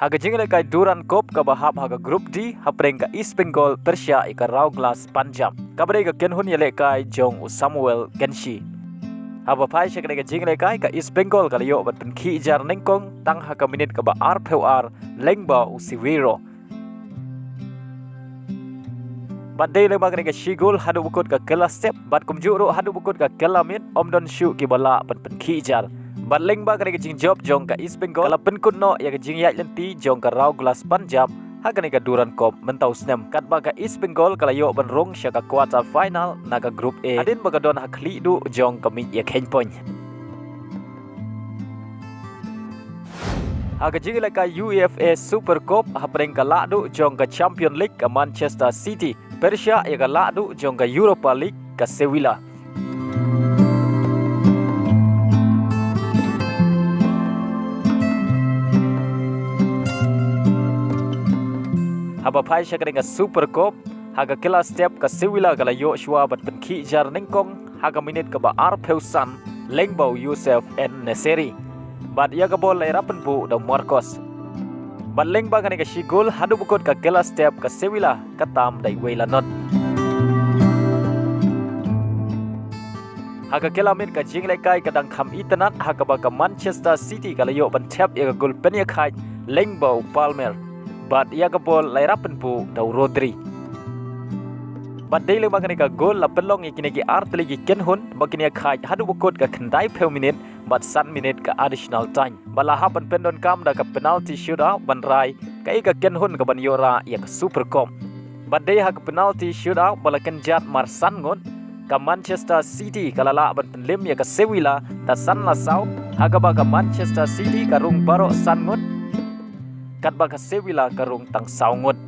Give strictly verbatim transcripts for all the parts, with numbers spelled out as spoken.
Ha ka jingïalehkai Durand Cup kaba hap ha ka Group D, hapdeng ka East Bengal pyrshah ïa ka Raw Glass Punjab, kaba dei ka kynhun ïalehkai jong u Samuel Ganshi. Haba phai sha kane ka jingïalehkai, ka East Bengal ka la ïoh ban pynkhih jar nyngkong tang ha ka minit kaba arphew ar lyngba u Siwero. Bad dei lyngba kane ka shi gol haduh ba kut ka kylla step, bad kumjuh ruh haduh ba kut ka kylla miet, ym don shuh kiba lah ban pynkhih jar. Bad lyngba kane ka jingjop jong ka East Bengal, ka la pynkut noh ïa ka jingïaid lynti jong ka Raw Glass Punjab ha kane ka Durand Cup mynta u snem, katba ka East Bengal ka la ïoh ban rung sha ka quarter final na ka Group A, hadien ba ka don ha khlieh duh jong ka miej ïa kheiñ point. Ha ka jingïalehkai UEFA Super Cup, hapdeng ka lahduh jong ka Champion League, ka Manchester City pyrshah ïa ka lahduh jong ka Europa League, ka Sevilla. Haba phai sha kane ka Super Cup, ha ka kylla step ka Sevilla ka la ïoh shuwa ban pynkhih jar nyngkong ha ka minit kaba arphew san lyngba u Youssef En-Nesyri. Bad ïa ka bol la ïarap pynbuh da u Marcos. Bad lyngba kane ka shi gol haduh ba kut ka kylla step ka Sevilla ka tam da iwei la not. Ha ka kylla miet ka jingïalehkai ka dang kham itynnad ha kaba ka Manchester City ka la ïoh ban thep ïa ka gol pynïakhaid lyngba u Palmer. Bad ïa ka bol la ïarap pynbuh da u Rodri. Bad dei lyngba kane ka gol la pynlong ïa kine ki artylli ki kynhun ba kin ïakhaid haduh ba kut ka khyndaiphew minit bad san minit ka additional time. Bad la hap ban pyndonkam da ka penalty shootout ban rai kaei ka kynhun kaban ïoh rah ïa ka Super Cup. Bad dei ha ka penalty shootout ba la kynjat mar san ngut, ka Manchester City ka la lah ban pynlem ïa ka Sevilla da san la saw, ha kaba ka Manchester City ka rung baroh san ngut, katba ka Sevilla ka rung tang saw ngut.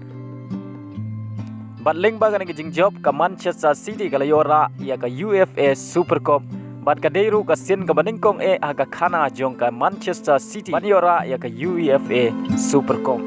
Bad lyngba kane ka jingjop ka Manchester City ka la ïoh rah ïa ka UEFA Super Cup. Bad ka dei ruh ka sien kaba nyngkong eh ha ka khana jong ka Manchester City ban ïoh rah ïa ka UEFA Super Cup.